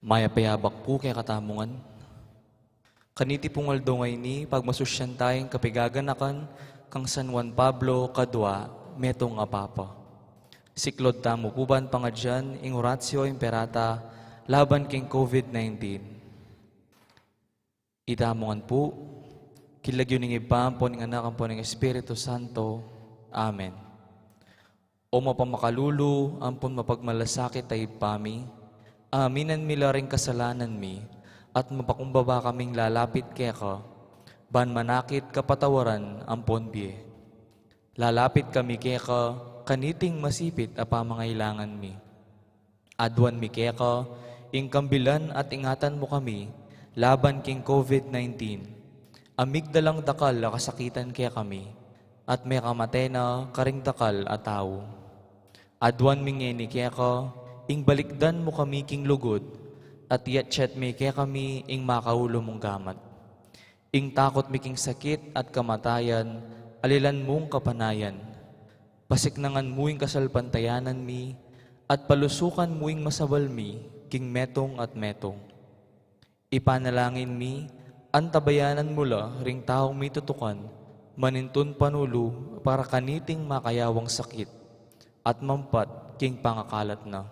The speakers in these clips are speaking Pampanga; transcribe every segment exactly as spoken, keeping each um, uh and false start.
Mayap a abak pu kekatamu ngan. Kaniti pung aldo ngeni, pagmasusyan taya ing kapigaganakan kang San Juan Pablo Kadua, metung a Papa. Siklaud tamu pu ban pangadyan ing Oratio Imperata laban king COVID nineteen. Itamu ngan pu, king lagyu ning Ibpa, ampon ning Anak, ampon ning Espiritu Santo. Amen. O mapamakalulu ampon mapagmalasakit a Ibpa mi, aminan mi la ring kasalanan mi, at mapakumbaba kaming lalapit keka, ban manakit kapatawaran ampon bie. Lalapit kami keka, kaniting masipit a pamangailangan mi. Aduan mi keka, ing kambilan at ingatan mu kami, laban king COVID nineteen. A migdalang dakal a kasakitan kekami, at mekamate na karing dakal a tau. Aduan mi ngeni keka, ing balikdan mu kami king lugud, at iyatyat mi kekami ing makaulu mung gamat. Ing takot mi king sakit at kamatayan, alilan mung kapanayan. Pasiknangan mu ing kasalpantayanan mi, at palusukan mu ing masabal mi king metung at metung. Ipanalangin mi, antabayanan mu la ring taung mitutukan, manintun panulu para kaniting makayawang sakit, at mampat king pangakalat na.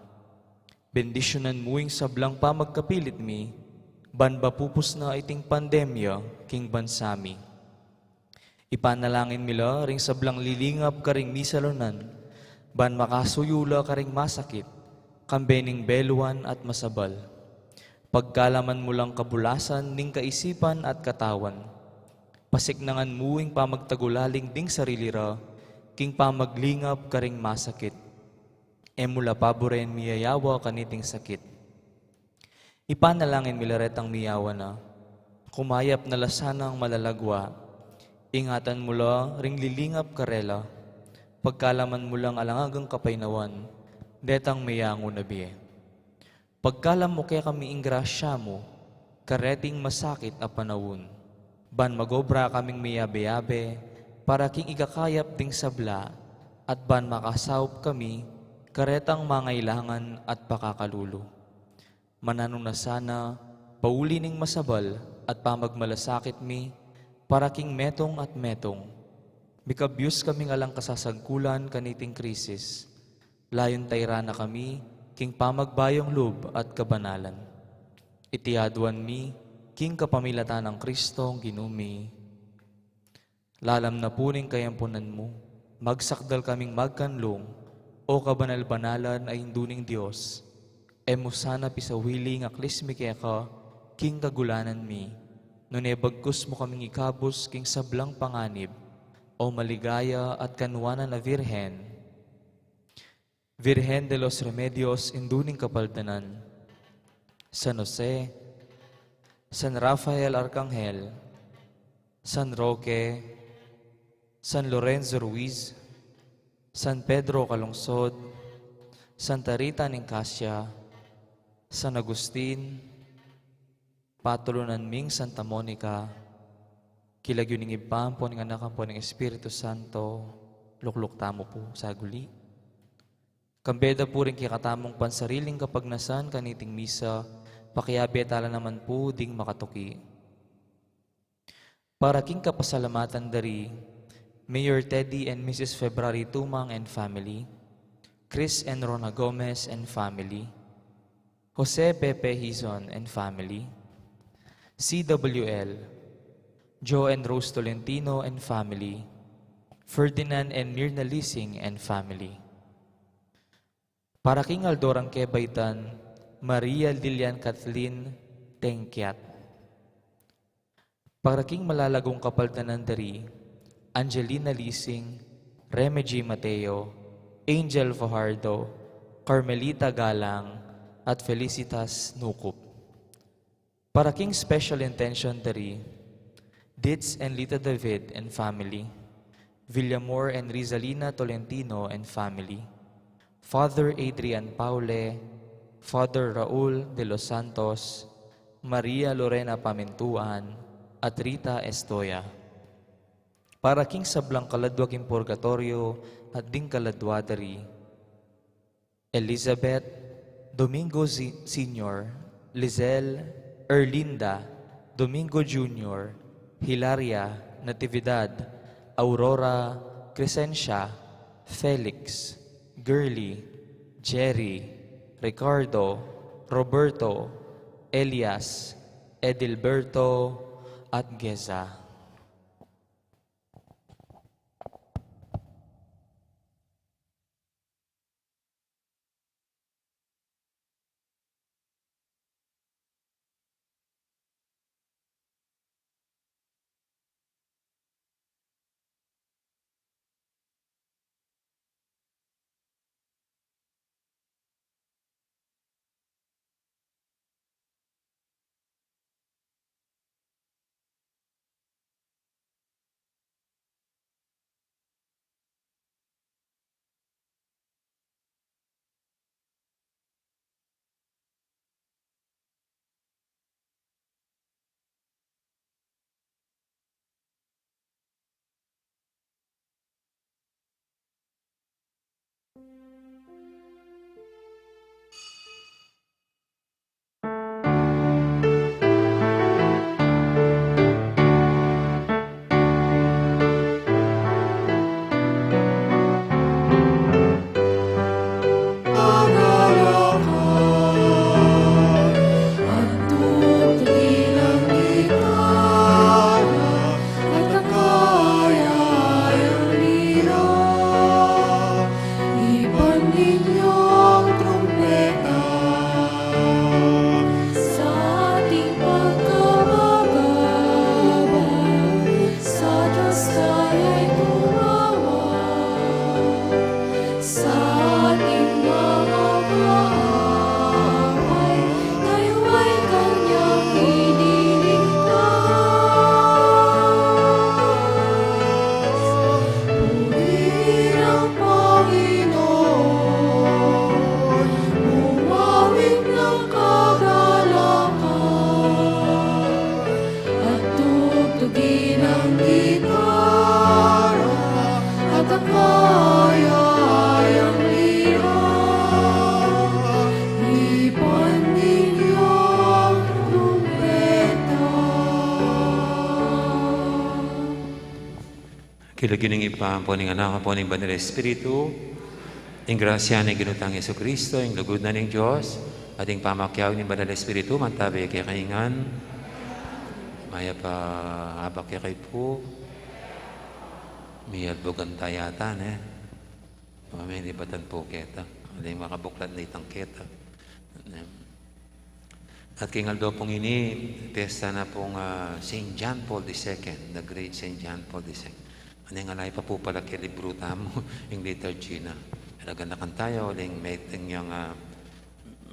Bendisyunan mu ing sablang pamagkapilit mi, ban mapupus na iting pandemya king bansa mi. Ipanalangin mi la ring sablang lilingap karing misalunan, ban makasuyu la karing masakit, kambe ning beluan at masabal. Pagkalaman mu lang kabulasan ning kaisipan at katawan. Pasiknangan mu ing pamagtagulaling ding sarili ra, king pamaglingap karing masakit. E mu la paburen miyayawa kaniting sakit. Ipanalangin mi la retang miyawa na. Kumayap na la sanang malalagwa. Ingatan mu la ring lilingap karela. Pagkalaman mu lang alang anggang kapaynawan, detang meyangu na bie. Pagkalam mu kekami ing grasya mu, kareting masakit a panaun. Ban magobra kaming miyabe-yabe, para king ikakayap ding sabla, at ban makasaup kami, karetang mangailangan at pakakalulu. Mananu na sana, pauli ning masabal at pamagmalasakit mi, para king metung at metung. Mikabyus kaming alang kasasagkulan kaniting krisis. Layun tairan na kami, king pamagbayung lub at kabanalan. Iti aduan mi, king kapamilatan nang Kristong Ginu mi. Lalam na pu ning kayampunan mu, magsakdal kaming magkanlung, o kabanal-banalan a Indu ning Dios. E mu sana pisawili ing aklis mi keka, king kagulanan mi, nune bagkus mu kaming ikabus king sablang panganib, o maligaya at kanuanan a Virgen. Virgen de los Remedios, Indu ning Kapaldanan, San Jose, San Rafael Arcangel, San Roque, San Lorenzo Ruiz, San Pedro Calungsod, Santa Rita ning Cascia, San Agustin, patulunan ming Santa Monica, king lagyu ning Ibpa, ampo ning Anak, ampo ning Espiritu Santo. Lukluk tamu pu saguli. Kambe da pu ring kekatamung pansariling kapagnasan kaniting misa, pakiabe tala naman pu ding makatuki. Para king kapasalamatan da ri Mayor Teddy and Missus February Tumang and family, Chris and Rona Gomez and family, Jose Pepe Hizon and family, C W L, Joe and Rose Tolentino and family, Ferdinand and Mirna Lising and family. Para king aldo rang kebaitan, Maria Lilian Kathleen Tengkiat. Para king malalagung kapaldanan da ri Angelina Lising, Reme G. Mateo, Angel Fajardo, Carmelita Galang, at Felicitas Nucup. Para king special intention da ri Ditz and Lita David and family, Villamor and Rizalina Tolentino and family, Father Adrian Paule, Father Raul de los Santos, Maria Lorena Pamintuan, at Rita Estoya. Para king sablang kaladua king purgatoryo at ding kaladua da ri Elizabeth Domingo Zi-, Senior, Lizelle, Erlinda, Domingo Junior, Hilaria, Natividad, Aurora, Crescencia, Felix, Girly, Jerry, Ricardo, Roberto, Elias, Edilberto, at Geza. Iban ninyo ang trumpeta sa ating pagkabagabag, sa Diyos tayo'y tumawag. Sa ating mga kaaway, tayo ay kanyang ililigtas. Purihin ang Panginoon, umawit ng kagalakan, at tugtugin ang gitara at ang kayayang lira. Iban ninyo ang trumpeta. King lagyu ning Ibpa, ampo ning Anak, ampo ning Banal Espiritu. Ing grasya ning Ginu tang Jesucristo, ing lugud na ning Dios, at ing pamakiabe ning Banal Espiritu, mantabe kekayu ngan. Mayap a abak kekayu pu. Miyalbugan taya ata, ne? Mami, libatan pu keta. Aling makabuklat na itang keta. At king aldo pung ini, piyesta na pung, ah, Saint John Paul the Second, the great Saint John Paul the Second. Ing ala pa pu pala king libru tamu, ing liturgy na. Talaga na kantayo, ing metung yang, ah,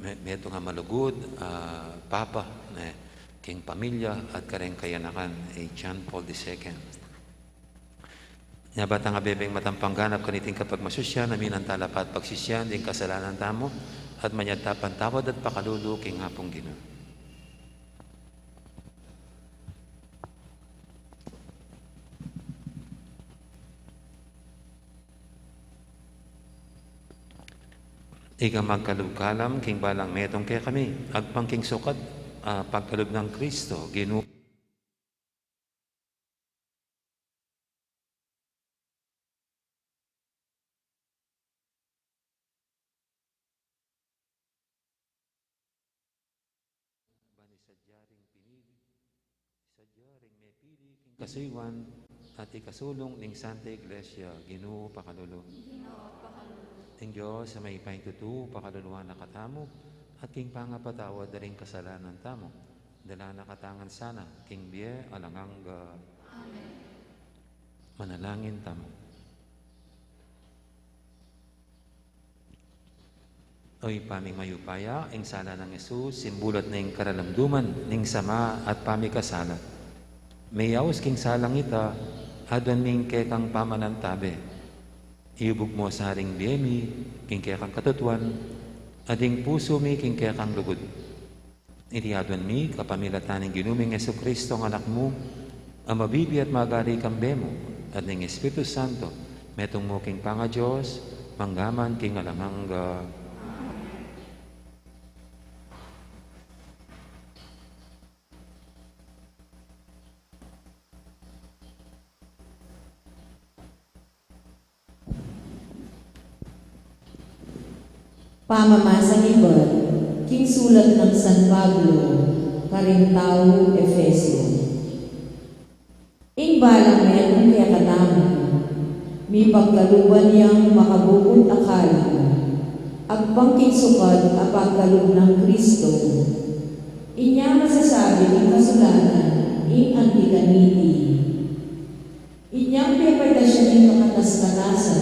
me-, metung a malugud, ah, papa, ne, king pamilya at kareng kayanakan, i John Paul the Second. Nya ba tang abebeng matampang ganap kaniting kapagmasusyan, aminan tala pa at pagsisyan ding kasalanan tamu, at manyad ta patawad at pakalulu king Apung Ginu. Ika magkalub kalam king balang metung kekami, agpang king sukat, ah, pagkalub nang Kristo, Ginu. Ban isadya ring pinili, isadya ring mepili king kasuyuan at ikasulung ning Santa Iglesia, Ginu, pakalulu. Ginu, pakalulu. Ing Dios a mayupayang tutu, pakaluluan na katamu, at king pangapatawad da ring kasalanan tamu, dala na katamu ngan sana king bie alang angga. Amen. Manalangin tamu. O Ibpa ming mayupaya, ing sala nang Jesus, simbulat na ing karalamduman ning sama at pamikasala. Meyaus king salang ita, aduan mi ing kekang pamanantabe. Iubug mu sa ring bie mi king kekang katutuan, at ing pusu mi king kekang lugud. Iti aduan mi kapamilatan ning Ginu ming Jesucristo, ing Anak mu, a mabibie at magari kambe mu, at ning Espiritu Santo, metung mu king pangaDios, mangga man king alang angga. Pamamasan ibat king sulat nang San Pablo karing taga Efeso. Ing balang metung kekatamu, mipagkaluban yang makabukut a kalam, agpang king sukat a pagkalub nang Kristo. Inya masasabi king kasulatan ing anti kaniti. Inyang pepaitas ya king kakatas-katasan,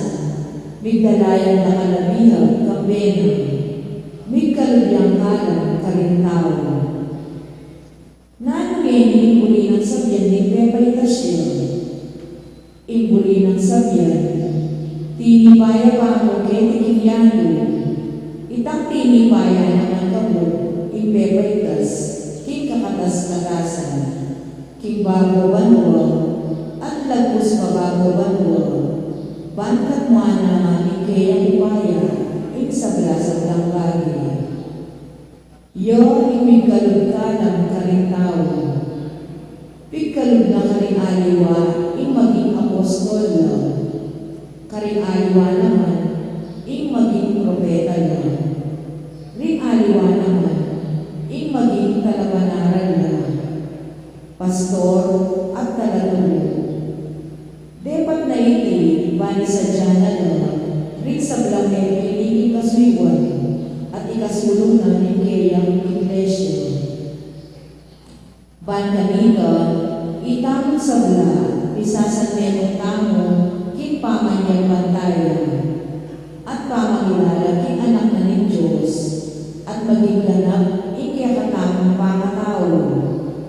migdala yang dakal a bihag kambe nang migkalub yang kalam karing tau. Nanu ngeni ing buri nang sabian ning pepaitas ya? Ing buri nang sabian, tinipa ya pamu keti king yatu, itang tinipa ya naman kabud ing pepaitas king kakatas-katasan. King babo banua, at lagpus pa babo banua, ban katmuan na ning keyang upaya ing sabla-sablang bage. Ya ing migkalub kalam karing tau. Pigkalub na karing aliwa ing maging apostol la, karing aliwa naman ing maging propeta la, ring aliwa naman ing maging talapanaral la, pastor at talaturu. Depat na iti, ban isadia na la ring sablang mepili king kasuyuan at ikasulung na ning keyang iglesia. Ban kanita, itamung sabla, misasanmetung tamu king pamanyalpantaya at pamangilala king Anak na ning Dios, at maging ganap ing kekatamung pangatau,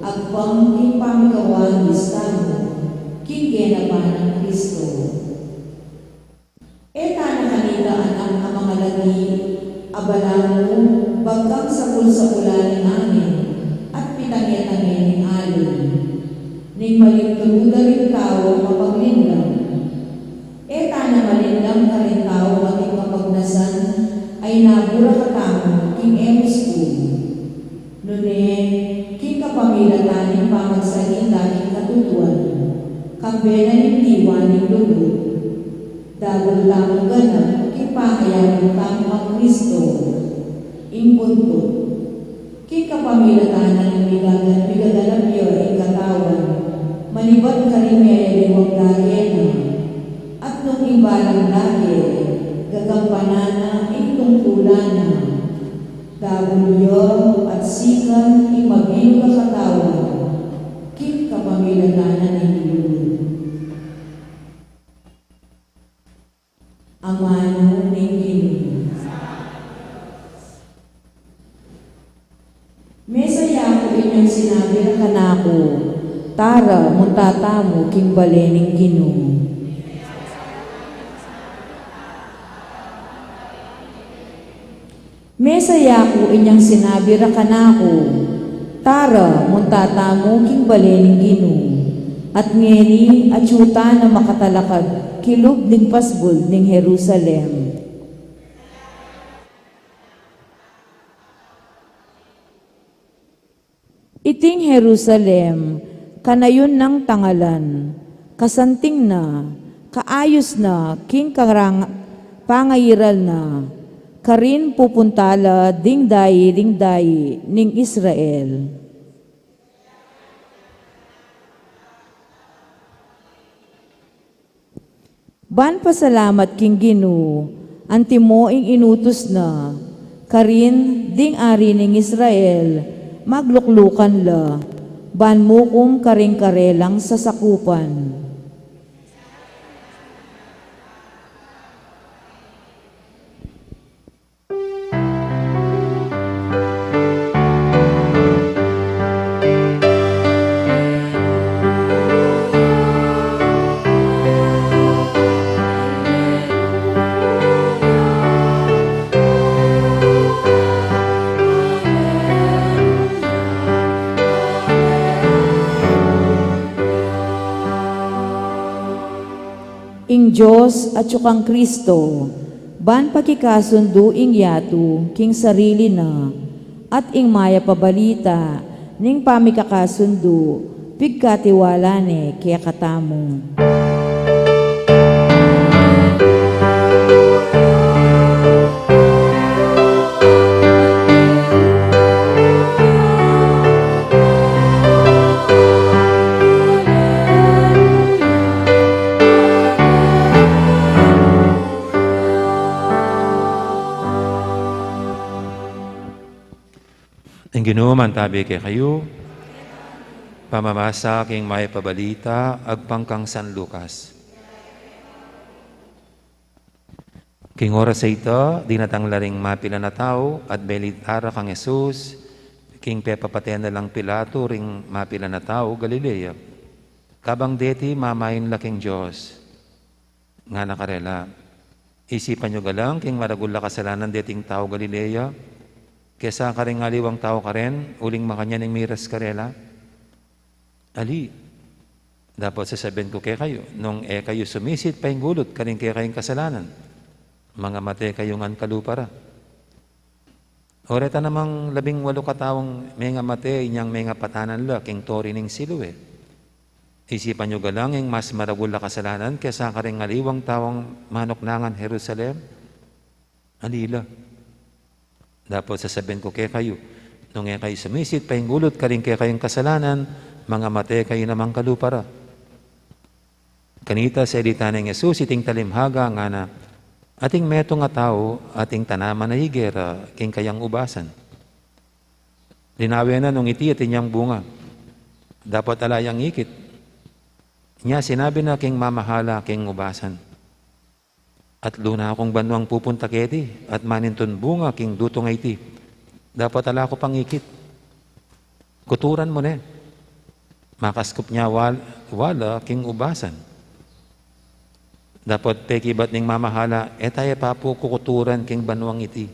agpang king pamikawangis tamu king genapan nang Kristo. E tana kanita anak a mangalagi, a balamu bagkang sapul-sapulan ning angin at pitange-tange ning alon, ning malinturuda ring tau a mapaglinlang. E tana malinlang karing tau ating kapagnasan a inabura katamu king e mustu. Nune, king kapamilatan ning pamagsalita king katutuan, kambe na ning diwa ning lugud, dagul tamung ganap king pangayabut tamung Kristo, ing buntu. King kapamilatan na ning migaga-, migaganap ya ing katawan, manibat karing meyaliwang dage na, at nung ing balang dage, gagampanan na ing tungkulan na, dagul ya at sikan ing mabilug a katawan, king kapamilatan na ning lugud. Amanu ning Ginu. Mesa ya ku inyang sinabi ra kanaku, tara, munta tamu king bale ning Ginu. Mesa ya ku inyang sinabi ra kanaku, tara, munta tamu king bale ning Ginu. At ngeni, atyu ta na makatalakad kilub ning pasbul ning Jerusalem. Iting Jerusalem, kanayun nang tangalan, kasanting na, kaayus na, king karang-, pangairal na, karin pupunta la ding dayi ring dayi ning Israel. Ban pasalamat king Ginu, antimo ing inutus na, karin ding ari ning Israel, magluklukan la, ban mukum karing karelang sasakupan. Ing Dios atyu kang Kristo, ban pakikasundu ing yatu king sarili na, at ing mayap a balita ning pamikakasundu, pigkatiwala ne kekatamu. Ing Ginu mantabi kekayu. Pamamasa king Mayap a Balita agpang kang San Lucas. King oras a ita, dinatang la ring mapilan a tau at belit ara kang Jesus, king pepapate na lang Pilato ring mapilan a tau Galilea. Kabang deti mamain la king Dios. Ngana karela, isipan yu galang king maragul a kasalanan deting tau Galilea, kesa karing aliwang tau karen, uling makanyan ing miras karela. Ali, dapot sasabian ku kekayu, nung e kayu sumisit paingulut karing kekayung kasalanan, mangamate kayu ngan kalupa ra. O reta namang labing walu kataung mengamate inyang mengapatanan la king tori ning Siloe. Isipan yu galang ing mas maragul a kasalanan kesa karing aliwang taung manuknangan Jerusalem? Ali la. Dapot sasabian ku kekayu, nung e kayu sumisit paingulut karing kekayung kasalanan, mangamate kayu namang kalupa ra. Kanita selitan nang Jesus iting talimhaga, ngana, ating metung a tau ating tanaman a higera king kayang ubasan. Linawen na nung iti atin yang bunga. Dapot ala yang ikit. Nya sinabi na king mamahala king ubasan, atlu na kung banwang pupunta keti at manintun bunga king dutung a iti. Dapot ala ku pang ikit. Kuturan mu ne. Makaskup nya wal-, wala king ubasan. Dapot pekibat ning mamahala, e ta ya pa pu kukuturan king banwang iti.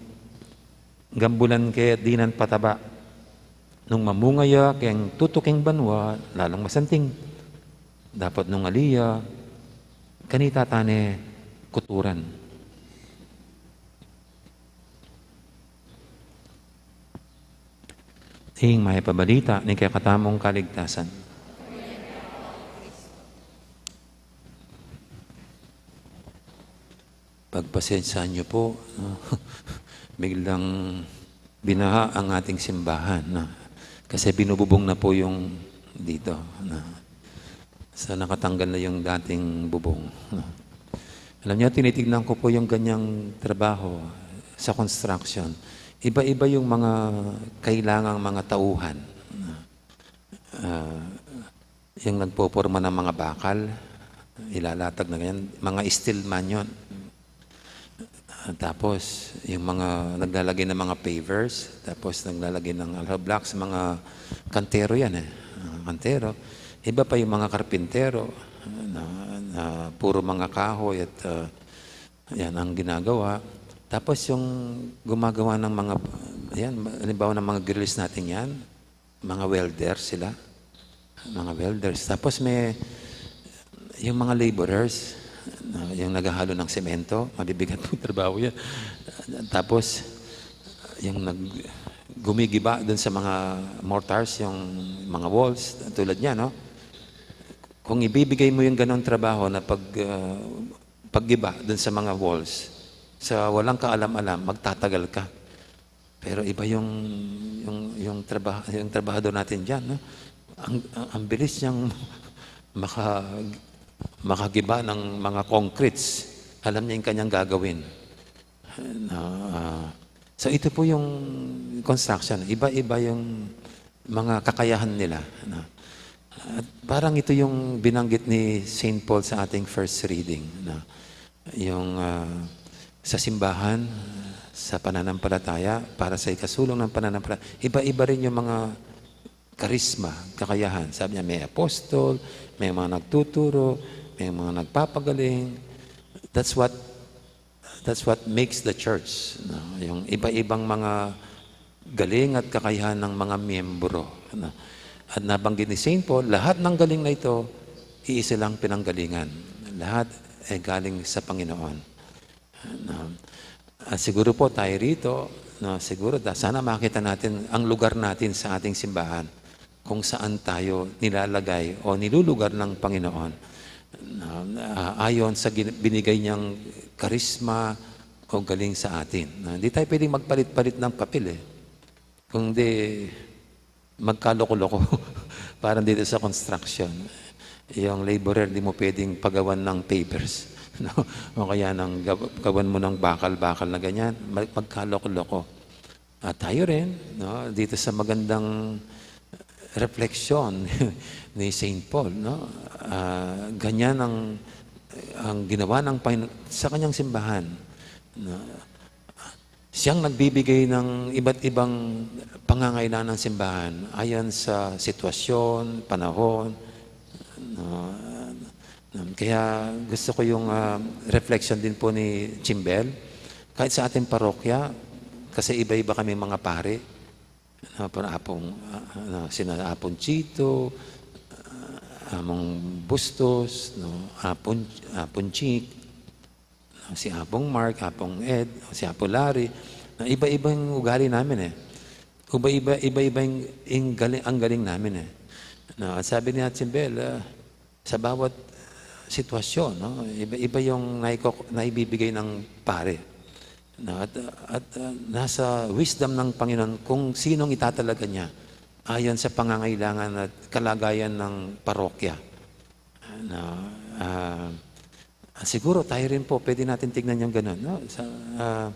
Gambulan ke dinan pataba. Nung mamunga ya king tutu king banwa, lalung masanting. Dapot nung ali ya, kanita tane kuturan. Ing Mayap a Balita ning kekatamung kaligtasan. Pagpasensyahan niyo po, no? Biglang binaha ang ating simbahan, no? Kasi binububong na po yung dito, no? So, nakatanggal na yung dating bubong, no? Alam niyo, tinitignan ko po yung ganyang trabaho sa construction. Iba-iba yung mga kailangang mga tauhan, no? Ah, yung nagpoporma ng mga bakal, ilalatag na ganyan, mga steel man yun. Ah, tapos, yung mga naglalagay ng mga pavers, tapos naglalagay ng hollow blocks, mga kantero yan eh. Ah, kantero. Iba pa yung mga karpintero, na, na puro mga kahoy at, ah, yan ang ginagawa. Tapos yung gumagawa ng mga, yan, halimbawa ng mga grills natin yan, mga welder sila. Mga welders. Tapos may, yung mga laborers, na, yung naghahalo ng semento, mabibigat po trabaho yan. Tapos, yung nag-, gumigiba dun sa mga mortars, yung mga walls, tulad niya, no? Kung ibibigay mo yung ganong trabaho na pag, ah, paggiba dun sa mga walls, sa walang kaalam-alam, magtatagal ka. Pero iba yung, yung, yung traba-, yung trabahador natin diyan, no? Ang, ang, ang bilis niyang maka-, makagiba ng mga concretes. Alam niya yung kanyang gagawin. Na, ah, so ito po yung construction. Iba-iba yung mga kakayahan nila, no? At parang ito yung binanggit ni Saint Paul sa ating first reading, no? Yung, ah, sa simbahan, sa pananampalataya, para sa ikasulong ng pananampalataya, iba-iba rin yung mga karisma, kakayahan. Sabi niya, may apostol, may mga nagtuturo, may mga nagpapagaling. That's what That's what makes the church, no? Yung iba-ibang mga galing at kakayahan ng mga miyembro, no? At nabanggit ni Saint Paul, lahat ng galing na ito, iisa lang pinanggalingan. Lahat ay galing sa Panginoon. No? At siguro po tayo rito, no, siguro da-, sana makita natin ang lugar natin sa ating simbahan, kung saan tayo nilalagay o nilulugar ng Panginoon. Na, na, ayon sa gin-, binigay niyang karisma o galing sa atin. Na, hindi tayo pwedeng magpalit-palit ng papel eh. Kung di, magkaloko-loko. Parang dito sa construction. Yung laborer, di mo pwedeng pagawan ng pavers. No? O kaya ng gaw-, gawan mo ng bakal-bakal na ganyan. Mag-, magkaloko-loko. At tayo rin, no, dito sa magandang refleksyon ni Saint Paul, no? Ah, ganyan ang, ang ginawa ng Panginoon sa kanyang simbahan, no? Siyang nagbibigay ng iba't ibang pangangailangan ng simbahan ayon sa sitwasyon, panahon, no? Kaya gusto ko yung, ah, reflection din po ni Chimbel. Kahit sa ating parokya, kasi iba-iba kami mga pari. No, pero Apong, ah, ano, sina Apong Chito, ah, Among Bustos, no, Apong, Apong Chik, no, si Apong Mark, Apong Ed, si Apo Larry, na iba-iba yung ugali namin eh. Iba-iba, iba-iba yung, yung galing, ang galing namin eh. No, at sabi ni Atsing Bel, ah, sa bawat sitwasyon, no? Iba, iba yung naiko-, naibibigay ng pare. No? At, at, uh, nasa wisdom ng Panginoon kung sinong itatalaga niya ayon sa pangangailangan at kalagayan ng parokya. No? Ah, siguro tayo rin po, pwede natin tignan yung ganun, no? Sa, ah,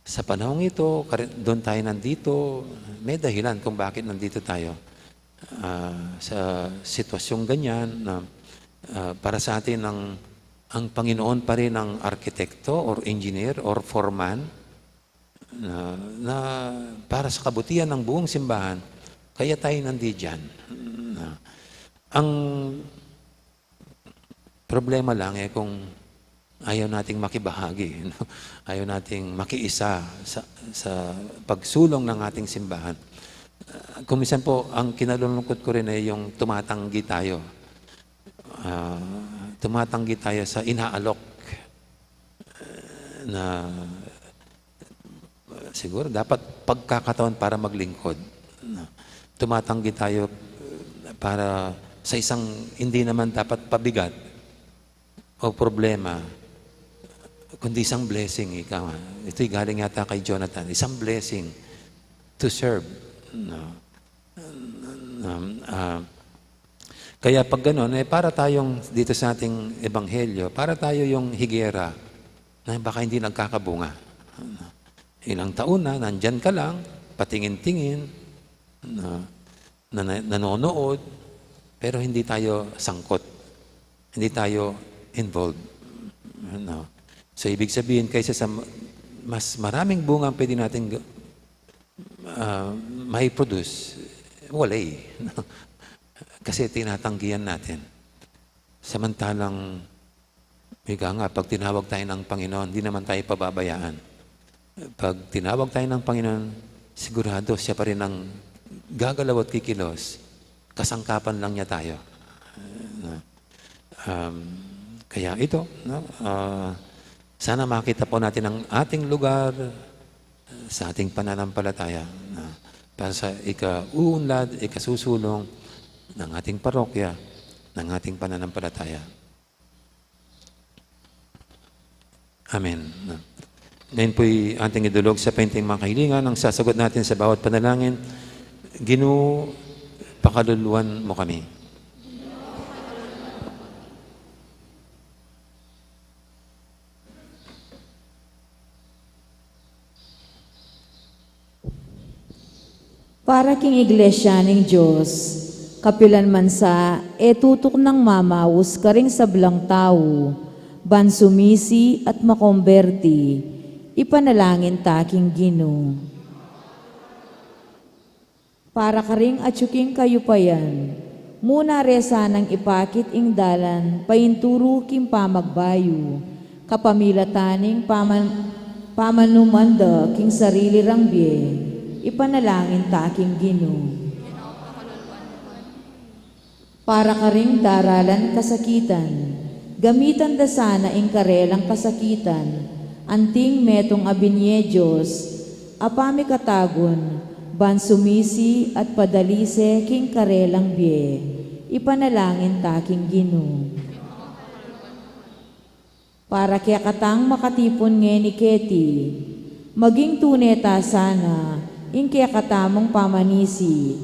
sa panahong ito, kare-, doon tayo nandito, may dahilan kung bakit nandito tayo. Ah, sa sitwasyong ganyan na, ah, para sa atin ang, ang Panginoon pa rin ang arkitekto or engineer or foreman na, na para sa kabutihan ng buong simbahan, kaya tayo nandiyan. Na, ang problema lang, eh, kung ayaw nating makibahagi, no? Ayaw nating makiisa sa, sa pagsulong ng ating simbahan. Ah, kung minsan po, ang kinalulungkot ko rin ay yung tumatanggi tayo. Ah, tumatanggi tayo sa inaalok, eh, na siguro dapat pagkakataon para maglingkod. No? Tumatanggi tayo, eh, para sa isang hindi naman dapat pabigat o problema, kundi isang blessing, ika nga. Ito'y galing yata kay Jonathan, isang blessing to serve. No? Um, ah, kaya pag ganun, eh, para tayong dito sa ating ebanghelyo, para tayo yung higera na baka hindi nagkakabunga. Ilang taon na, nandyan ka lang, patingin-tingin, na, na, na, nanonood, pero hindi tayo sangkot, hindi tayo involved. No? So, ibig sabihin, kaysa sa ma-, mas maraming bunga ang pwede natin ga-, ah, mai-produce, wala eh. Kasi tinatanggihan natin. Samantalang, ika nga, pag tinawag tayo ng Panginoon, di naman tayo pababayaan. Pag tinawag tayo ng Panginoon, sigurado siya pa rin ang gagalaw at kikilos. Kasangkapan lang niya tayo. No? Um, kaya ito, no? Ah, sana makita po natin ang ating lugar sa ating pananampalataya, no? Para sa ikauunlad, ikasusulong ng ating parokya, ng ating pananampalataya. Amen. Ngayon po'y ating idulog sa painteng mga kahilingan ang sasagot natin sa bawat panalangin. Ginu, pakaluluan mo kami. Para king Iglesia ning Dios, kapilan man sa e tutuknang mamaus karing sablang tau, ban sumisi at makomberti, ipanalangin ta king Ginu. Para karing atyu king kayupayan, muna re sanang ipakit ing dalan painturu king pamagbayu, kapamilatan ning paman-, pamanuman da king sarili rang bie, ipanalangin ta king Ginu. Para karing daralan kasakitan, gamitan da sana ing karelang kasakitan, anting metung a binie Dios, a pamikatagun, ban sumisi at padalise king karelang bie, ipanalangin ta king Ginu. Para kekatang makatipun ngeni keti, maging tune ta sana ing kekatamung pamanisi,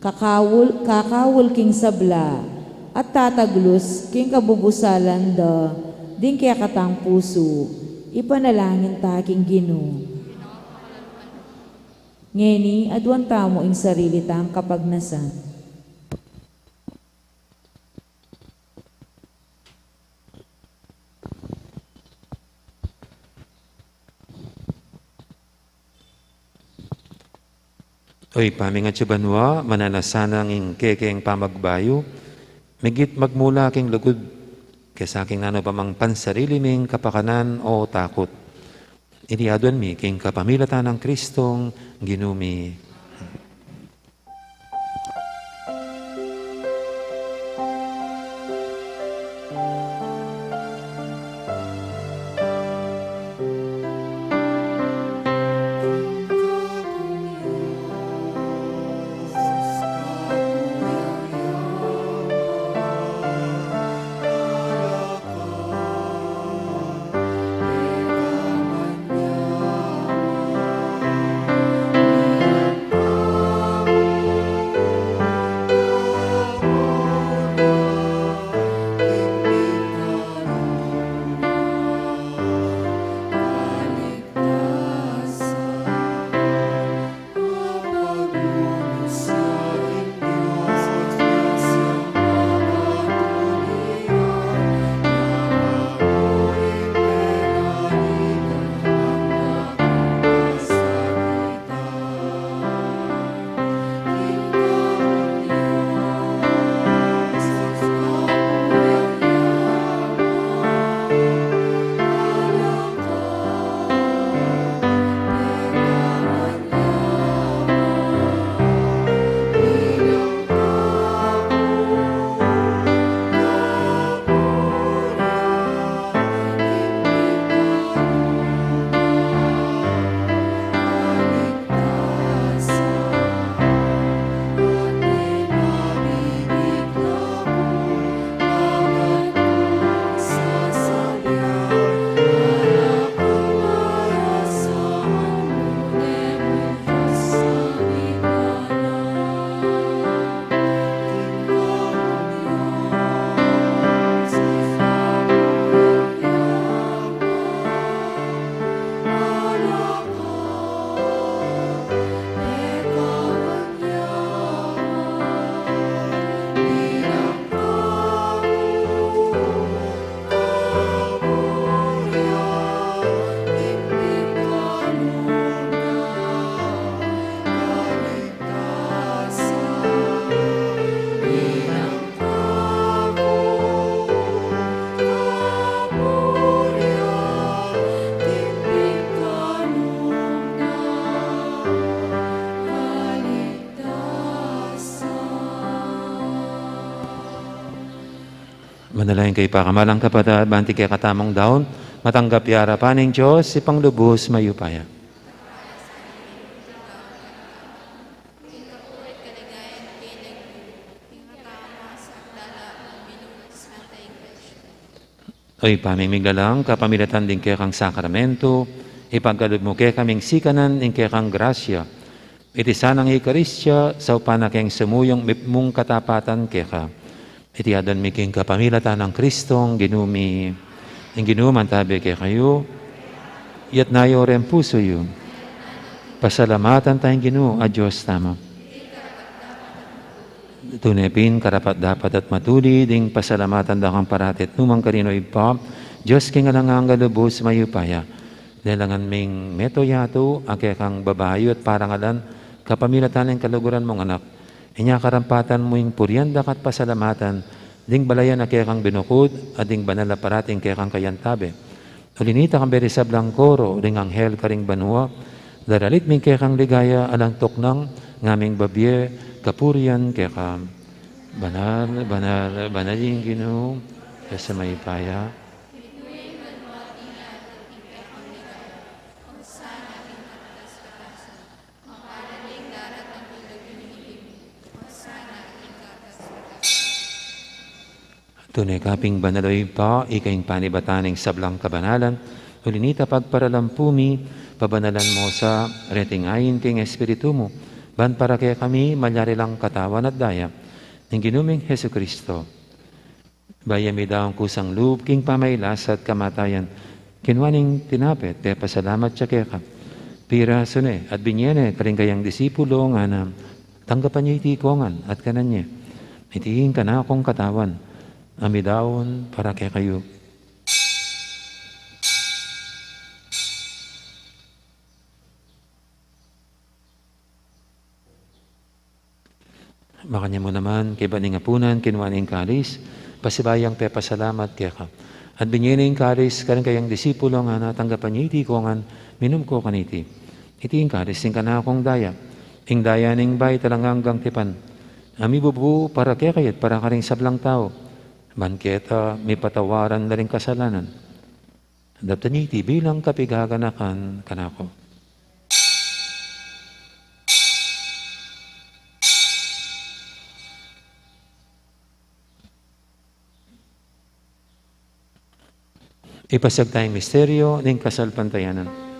kakaul, kakaul king sabla, at tataglus king kabubusalan da ding kekatang pusu, ipanalangin ta king Ginu. Ngeni, aduan tamu ing sarili tang kapagnasan. O Ibpa ming atsu ka banua, mananu la sanang ing kekeng pamagbayu, migit magmula king lugud, kesa king nanu pa mang pansarili ming kapakanan o takut. Iti aduan mi king kapamilatan nang Kristong Ginu mi. Manalangin kayu, pakamalan kung kapatad, ban iti kekatamung daun matanggap ya arapan ning Dios, Ibpang lubus mayupaya. O Ibpa ming miglalang, kapamilatan ding kekang sakramento, ipagkalub mu kekaming sikanan ing kekang grasya. Iti sanang Eukaristia, saupan na keng sumuyung mipnung katapatan keka. Iti aduan mi king kapamilatan nang Kristong Ginu mi. Ing Ginu mantabi kekayu. Itas yu ring pusu yu. Pasalamatan taya ing Ginu a Dios tamu. Tune pin karapat-dapat at matulid ing pasalamatan da kang parati at nukarin man, O Ibpa, Dios king alang angga, lubus mayupaya. Lelangan ming metung yatu a kekang babayu at parangalan kapamilatan ning kaluguran mung Anak. Inya karampatan mu ing purian da ka at pasalamatan ding balayan a kekang binukud at ding banal a parati a kekang kayantabe. Uli nita, kambe ring sablang koro ring anghel karing banua, daralit mi ing kekang ligaya alang tuknang, ngaming babie kapurian keka. Banal, banal, banal ing Ginu, Dios a mayupaya. Tune ka pin banal, O Ibpa, ika ing panibatan ning sablang kabanalan. Uli nita, pagparalampu mi, pabanalan mu sa reting ain king Espiritu mu, ban para kekami malyari lang katawan at daya ning Ginu ming Jesucristo. Bayu ya midaun kusang lub king pamagkasakit at kamatayan, kinua ne ing tinape, pepasalamat ya keka. Pirasu ne at binye ne karing kayang disipulo, ngana, "Tanggapan ye iti kongan at kanan ye. Iti ing kanakung katawan a midaun para kekayu." Makanyan mu naman, kaybat ning apunan, kinua ne ing kalis, pasibayu yang pepasalamat keka. At binye ne ing kalis karing kayang disipulo, ngana, "Tanggapan ye iti kongan, minum ko kaniti. Iti ing kalis ning kanakung daya, ing daya ning bayu at alang anggang tipan, a mibubu para kekayu at para karing sablang tau, ban keta mipatawaran la ring kasalanan. Daptan ye iti bilang kapigaganakan kanaku." Ipasiag taya ing misteryo ning kasalpantayanan.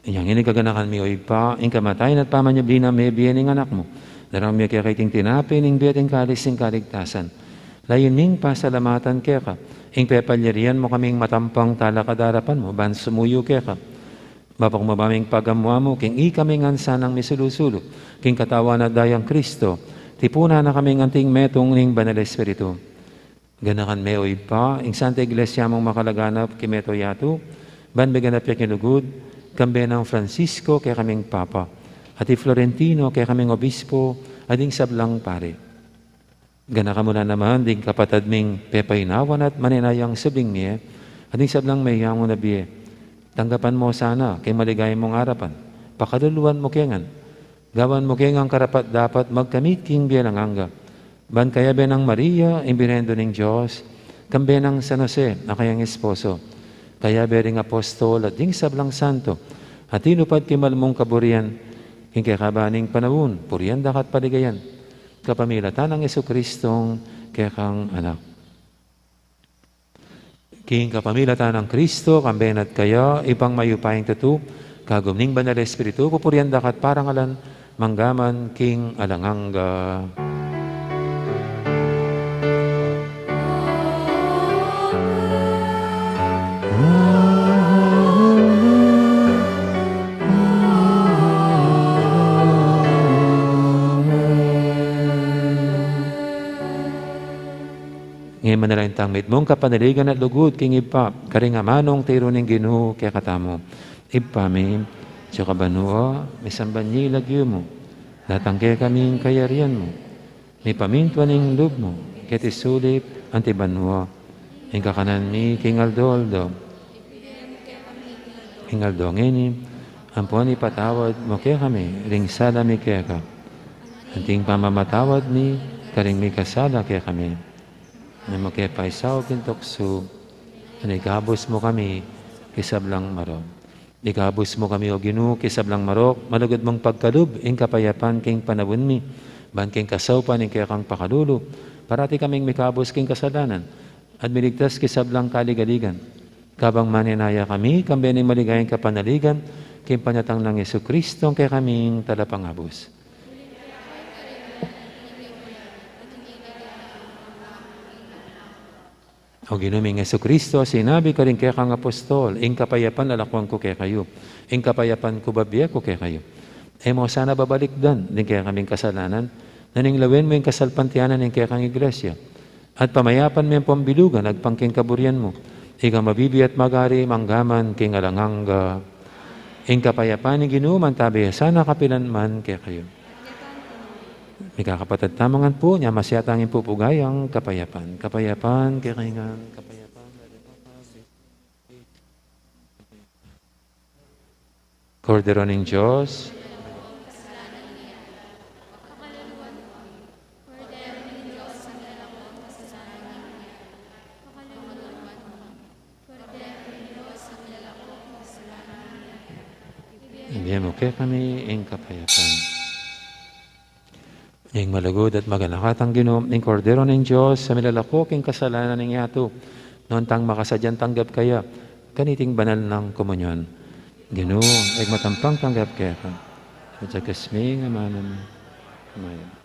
Inya ngeni gaganakan mi, O Ibpa, ing kamatayan at pamanyubli nang mebie ning Anak mu. Darang mi keka iting tinape ning bie at ing kalis ning kaligtasan. Layun ming pasalamatan keka ing pepalyarian mu kaming matampang talakad king arapan mu ban sumuyu keka. Ba pakumbaba ming pagamu-amu king ikami ngan sanang misulu-sulu king katawan at dayang Kristo, tipunan na kaming anting metung ning Banal Espiritu. Ganakan me, O Ibpa, ing Santa Iglesia mung makalaganap king mabilug a yatu, ban miganap ya king lugud, kambe nang Francisco kekaming Papa, at i Florentino kekaming Obispo, at ding sablang pari. Ganakan mu la naman ding kapatad ming pepainawan at manenayang subling mie, at ding sablang meyangu na bie. Tanggapan mu sana king maligaya mung arapan, pakaluluan mu ke ngan, gawan mu ke ngan karapat-dapat magkamit king bie alang angga. Ban kayabe nang Maria, ing Birhen Indu ning Dios, kambe nang San Jose a kayang esposo, kayabe ring apostol at ding sablang santo a tinupad king mal mung kaburian king kekaba ning panaun, purian da ka at paligayan kapamilatan nang Jesucristong kekang Anak. King kapamilatan nang Kristo, kambe na at kaya, Ibpang mayupayang tutu, kagum ning Banal Espiritu, pupurian da ka at parangalan, mangga man king alang angga. Ngeni manalangin tang mitmung kapanaligan at lugud king Ibpa, karing amanung tiru ning Ginu kekatamu. Ibpa mi, atsu ka banua, misamban ya ing lagyu mu. Datang kekami ing kayarian mu. Mipamintuan ing lub mu, keti sulip anti banua. Ing kakanan mi king aldo-aldo. King aldo ngeni, ampon ipatawad mu kekami ring sala mi keka, anti ing pamamatawad mi karing mikasala kekami. E mu ke paisaul king tuksu, nune ikabus mu kami king sablang marok. Ikabus mu kami, O Ginu, king sablang marok, malugud mung pagkalub ing kapayapan king panaun mi, ban king kasaupan ning kekang pakalulu, parati kaming mikabus king kasalanan, at miligtas king sablang kaligaligan. Kabang manenaya kami, kambe ning maligayang kapanaligan, king panyatang nang Jesucristo, ing kekaming Talapangabus. O Ginu ming Jesucristo, sinabi karing kekang apostol, ing kapayapan lalakwan ku kekayu, ing kapayapan ku bibie ku kekayu. E mu sana babalikdan ding kekaming kasalanan, nune lawen mu ing kasalpantayanan ning kekang Iglesia, at pamayapan me ampon bilugan agpang king kaburian mu, ika a mabibie at magari mangga man king alang angga. Ing kapayapan ning Ginu mantabe ya sana kapilan man kekayu. Mikakapatad tamu ngan pu, nya masiat tang ipupugay ing kapayapan. Kapayapan kekayu ngan, kapayapan. Kordero ning Dios. Kordero ning Dios, a milalako king kasalanan ning mundo. Ibie mu kekami ing kapayapan. Ing malugud at maganakang Ginu, ing Kordero ning Dios, a milalako king kasalanan ning yatu, nuan tang makasadyang tanggap kaya kaniting banal nang komunyon. Ginu, ing matampang tanggap keka. Sa tiyakas mi, ing amanu mi. Kamaya.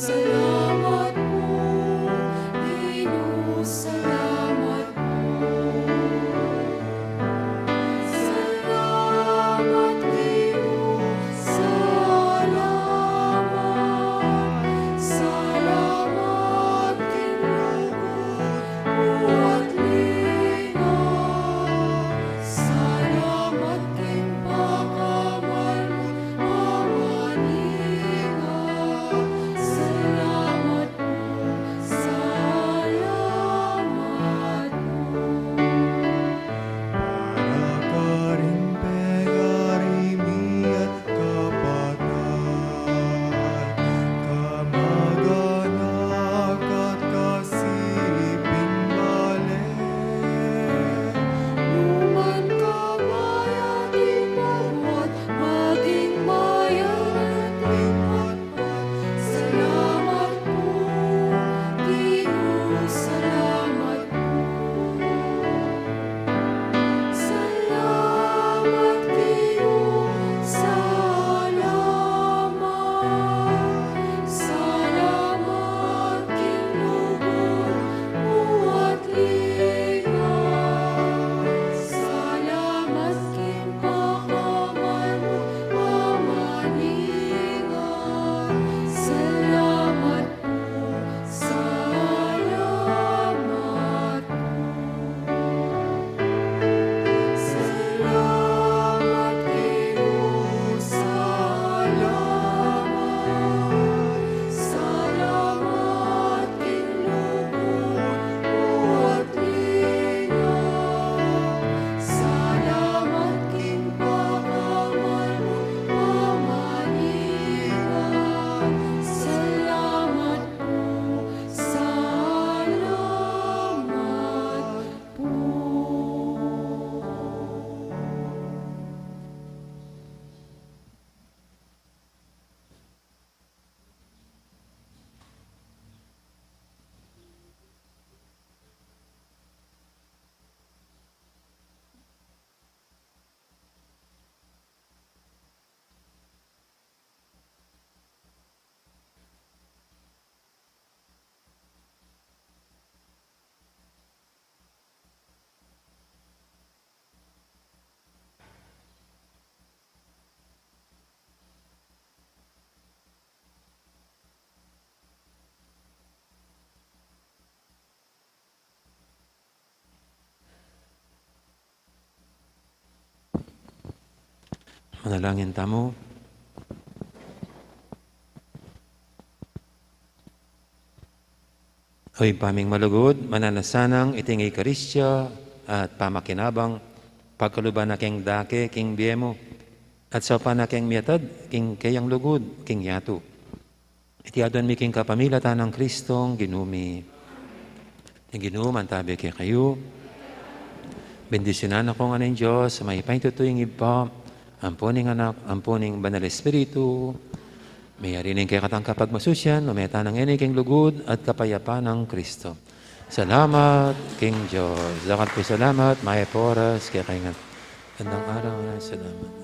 Salamat pu, Ginu, salamat pu. Salamat, Ginu, salamat. Salamat, Ginu, buat linga. Salamat king pakamal mu, pamaninga. Salamat pu, salamat pu. Para karing pegari mi at kapatad, kamag-anak at kasiping bale. Numan ka mayap ipagbuat, maging mayap ipagbuat. Salamat pu, Ginu, salamat pu. Salamat, Ginu, salamat. Salamat, Ginu, buat linga. Salamat king pakamal mu, pamaninga. Salamat pu, salamat pu. Salamat, Ginu, salamat. Salamat, Ginu, buat linga. Salamat king pakamal mu, pamaninga. Salamat pu, salamat pu. Manalangin tamu. O Ibpa ming malugud, mananu sanang iting Eukaristia at pamakinabang Pagkaluban na keng dake king bie mu, at saupan na keng miatad king keyang lugud king yatu. Iti aduan mi king kapamilatan nang Kristong Ginu mi. Ing Ginu mantabi kekayu. Bendisyunan na kayu ngan ning Dios a mayupaya king tutu, ing Ibpa, ampo ning Anak, ampo ning Banal Espiritu. Meyari na ing kekatang kapagmasusian, ume tana ngeni king lugud at kapayapan nang Kristo. Salamat king Dios. Dakal pung salamat, mayap a oras kekayu ngan. Gandang araw, salamat.